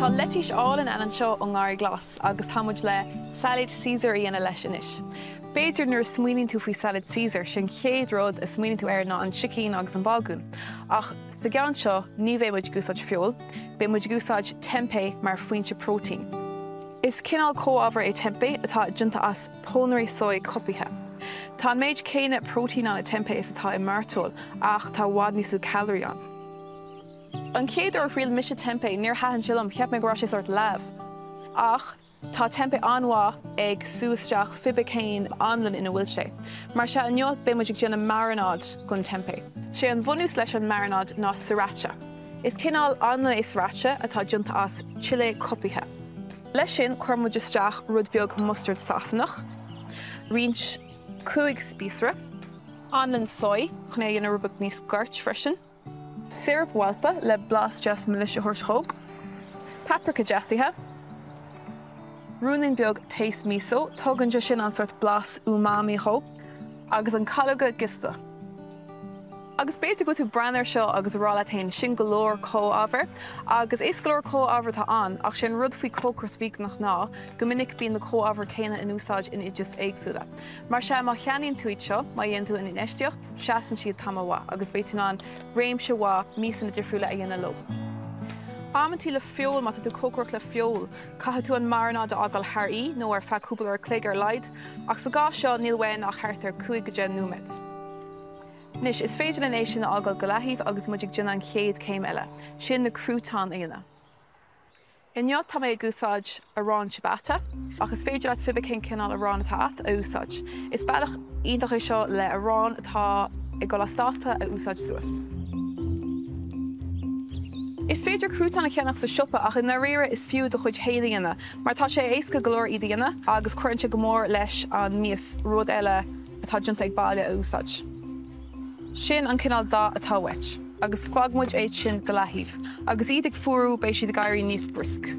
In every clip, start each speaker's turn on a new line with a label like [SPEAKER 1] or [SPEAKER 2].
[SPEAKER 1] Tá leitís álainn ann anseo ón nGarraí Glas agus tá muid le sailéad Caesar a dhéanamh leis anois. B'fhéidir nuair a smaoiníonn tú faoi salad Caesar, sé an chéad rud a smaoiníonn tú air ná an sicín agus an bagún. Ach sa gceann seo ní bheidh muid ag úsáid feoil, beidh muid ag úsáid tempeh mar foinse próitín. Is cineál comhábhair é tempeh atá déanta as pónairí soy coipthe. Tá an méid céanna próitín ann i tempeh is atá i mairteoil ach tá i bhfad níos lú caloraí ann. An chéad uair a thriail mise tempeh níor thaitin sé liom, cheap mé go raibh sé sórt leamh. Ach tá tempeh an-mhaith ag sú isteach fibe cén anlann ina bhfuil sé. Mar sea inniu beidh muid ag déanamh marinade gon tempeh. Sé an bhunús leis an marinade ná sriracha. Is cineál anlann é sriracha atá déanta as chile coipthe. Leis sin cuir muid isteach rud beag mustard Sasanach, roinnt 5 spíosra, anlann soy chun é a dhéanamh rud beag níos goirt freisin, Síoróip mhailpe le blas deas milis a thabhairt dhó. Paprika deataithe. Ruainnín beag taos miso, tugann sé sin an sórt blas umami dhó. Agus an calóga giosta. Agus b'fhéidir go bhfuil tú ag breathnú air seo agus ag rá leat féin, sin go leor comhábhar. Agus is go leor comhábhar atá ann, ach sé an rud faoi cócaireacht veigeánach ná go minic bíonn na comhábhair céanna in úsáid in oideas éagsúla. Mar sea, má cheannaíonn tú iad seo, má dhéanann tú an infheistíocht, seasann siad tamall mhaith agus beidh tú in ann réimse mhaith miasanna difriúla a dhéanamh leo. Amantaí le feoil, má tá tú ag cócaireacht le feoil, caithfidh tú an mairináid a fhágáil thar oíche nó ar feadh cúpla uair a chloig ar a laghad, ach sa gcás seo níl uainn ach thart ar 5 go 10 nóiméad. Anois, is féidir linn é sin a fhágáil go leathaobh agus muid ag déanamh an chéad céim eile, sin na cruatan a dhéanamh. Inniu tá mé ag úsáid arán ciabatta, ach is féidir leat fibe cén cineál aráin atá a't a úsáid. Is bealach iontach é seo le arán atá ag dul as dáta a úsáid suas. Is féidir cruatan a cheannach sa siopa ach i ndáiríre is fiú do chuid fhéin a dhéanamh mar tá sé éasca go leor iad a dhéanamh agus cuireann sé go mór leis an mias rud eile atá déanta ag baile a úsáid. Sin an cineál dath atá uait. Agus fág muid iad sin go leathaobh. Agus iad ag fuarú beidh siad ag éirí níos briosc.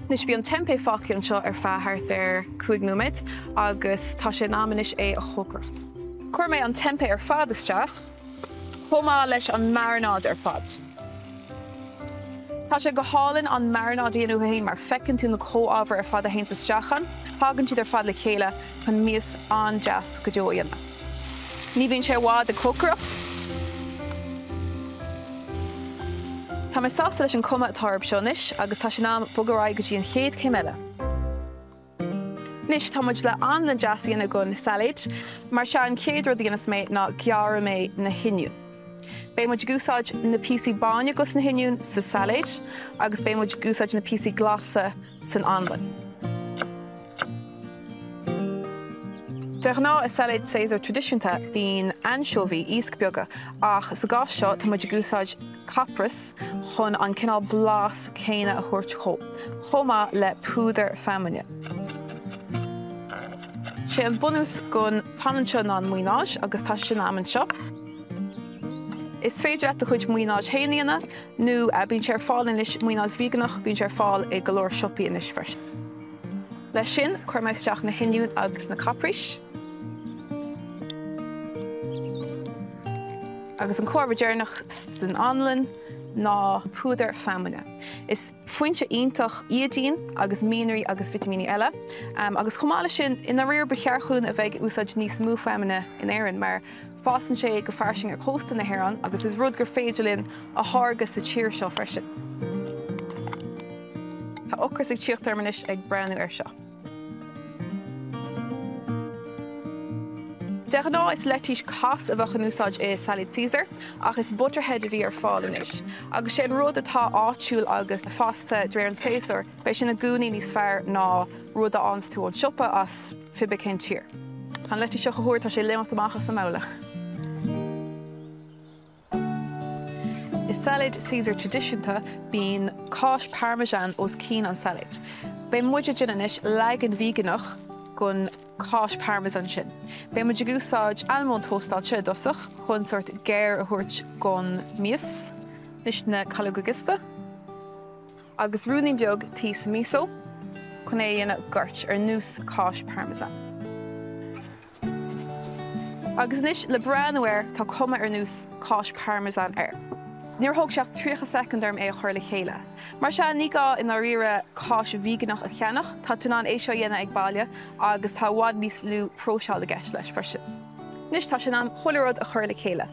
[SPEAKER 1] Anois bhí an tempeh fágtha anseo ar feadh thart ar 5 nóiméad agus tá sé in am anois é a chócaireacht. Chuir mé an tempeh ar fad isteach, chomh maith leis an mairináid ar fad. Tá sé go hálainn an mairináid a dhéanamh thú féin mar feiceann tú na comhábhair ar fad a théanns isteach ann. Tagann siad ar fad le chéile chun mias an-deas go deo a dhéanamh. Ní bhíonn sé i bhfad ag cócaireacht. Tá mé sásta leis an cuma atá orthu seo anois agus tá sé in am bogadh ar aghaidh go dtí an chéad chéim eile. Anois tá muid le anlann deas a dhéanamh don sailéad. Mar sea an chéad rud a dhéanfas mé ná gearrfaidh mé na hoinniúin. Beidh muid ag úsáid na píosaí báine dos na hoinniúin sa sailéad agus beidh muid ag úsáid na píosaí glasa san anlann. De ghnáth i sailéad Caesar traidisiúnta bíonn ainseobhaí, iasc beaga, ach sa gcás seo tá muid ag úsáid caprais chun an cineál blas céanna a thabhairt dhó, chomh maith le púdar feamainne. Sé an bunús don t-anlann seo ná an maonáis agus tá sé sin a'm anseo. Is féidir leat do chuid maonáis féin a dhéanamh nó bíonn sé ar fáil anois, maonáis veigeánach, bíonn sé ar fáil i go leor siopaí anois freisin. Leis sin, cuirfidh mé isteach na hoinniúin agus na capraís. Agus an comhábhar deireanach san anlann ná púdar feamainne. Is foinse iontach iaidín agus mianraí agus vitimíní eile. Agus chomh maith leis sin, i ndáiríre ba cheart dhúinn a bheith ag úsáid níos mó feamainne in Éirinn mar fásann sé go fairsing ar chósta na hÉireann agus is rud gur féidir linn a tháirgeadh sa tír seo freisin. Tá ocras ag tíocht orm anois ag breathnú air seo. De ghnáth is leitís cos a bheadh in úsáid i Salad Caesar ach is butterhead a bhí ar fáil anois. Agus sé an rud atá áitiúil agus fásta de réir an tséasúir, beidh sin i gcónaí níos fearr ná rud a fhaigheanns tú ón siopa as fibe cén tír. Tá an leitís seo chomh húr, tá sé le imeacht amach as an mbabhla. I sailéad Caesar traidisiúnta bíonn cáis parmesan os cionn an sailéid. Beidh muid ag déanamh anois leagan veigeánach den cáis parmesan sin. Beidh muid ag úsáid almóinn tóstáilte i dtosach chun sórt geir a thabhairt don mias. Anois na calóga giosta agus ruainnín beag taos miso chun é a dhéanamh goirt ar nós cáis parmesan. Agus anois, le breathnú air, tá cuma ar nós cáis parmesan air. Níor thóg sé ach 30 soicind orm é a chur le chéile. Mar sea, ní gá i ndáiríre cáis veigeánach a cheannach, tá tú in ann é seo a dhéanamh ag baile agus tá i bhfad níos lú próiseáil i gceist leis freisin. Anois tá sé in am chuile rud a chur le chéile.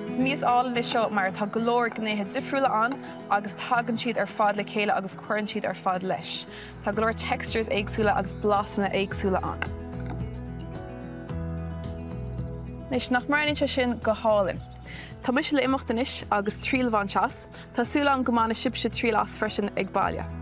[SPEAKER 1] Is mias álainn é seo mar tá go leor gnéithe difriúla ann agus tagann siad ar fad le chéile agus cuireann siad ar fad leis. Tá go leor textures éagsúla agus blasanna éagsúla ann. Anois, nach mbreathnaíonn sé sin go hálainn? Tá mise le imeacht anois agus triail a bhaint as. Tá súil agam go mbainfidh sibhse triail as freisin ag baile.